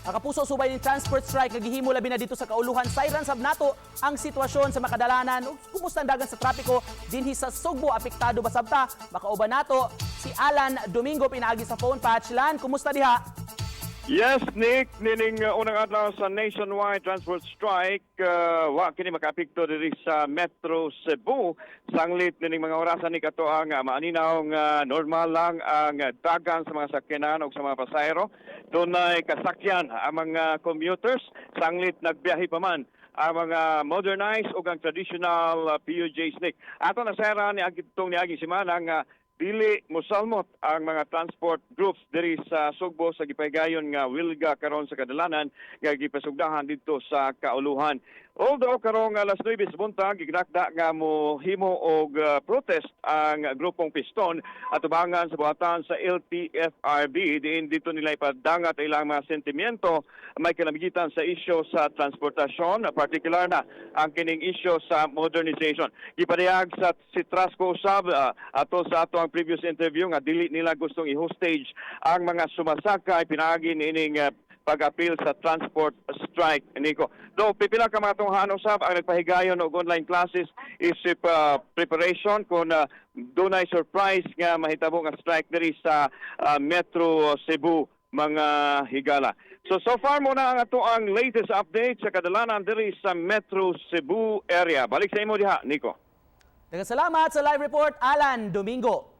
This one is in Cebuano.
Mga kapuso, subay ning transport strike nga gihimo labi na dito sa kauluhan, sayran sab nato ang sitwasyon sa makadalanan ug kumusta ang dagan sa trapiko dinhi sa Sugbo. Apektado ba sabta? Makauban nato si Alan Domingo pinaagi sa phone patch. Lan, kumusta diha? Yes, Nick, nining unang adlaw sa nationwide transport strike, wa kini makaapekto diri sa Metro Cebu. Sanglit nining mga orasan ni kato ang maaninaw nga normal lang ang dagan sa mga sakyanan ug sa mga pasahero. Dunay kasakyan ang mga commuters, sanglit nagbiyahe pa man ang mga modernized ug ang traditional PUJs, Nick. Ato nasayran ni itong niaging semana nga dili mosalmot ang mga transport groups diri sa Sugbo sa gipahigayon nga wilga karon sa kadalanan nga gipasugdahan didto sa kauluhan. Although karong alas 9 sa buntag gignakda nga mohimo og protest ang grupong Piston atubangan sa buhatan sa LTFRB, diin dito nila ipadangat ilang mga sentimiento may kinamigitan sa isyu sa transportasyon, partikular na ang kining isyu sa modernization. Gipadayag sa Citrasco usab ato sa ato ang previous interview nga dili nila gustong i-hostage ang mga sumasakay pinaagi niining pag-apil sa transport strike, Nico. Do pipila ka mga tunghaan usab ang nagpahigayon og online classes isip preparation kung dunay surprise nga mahitabo nga strike diri sa Metro Cebu, mga higala. So so far mao na ang ato ang latest update sa kadalanan diri sa Metro Cebu area. Balik sa imo diha, Nico. Daghang salamat sa live report, Alan Domingo.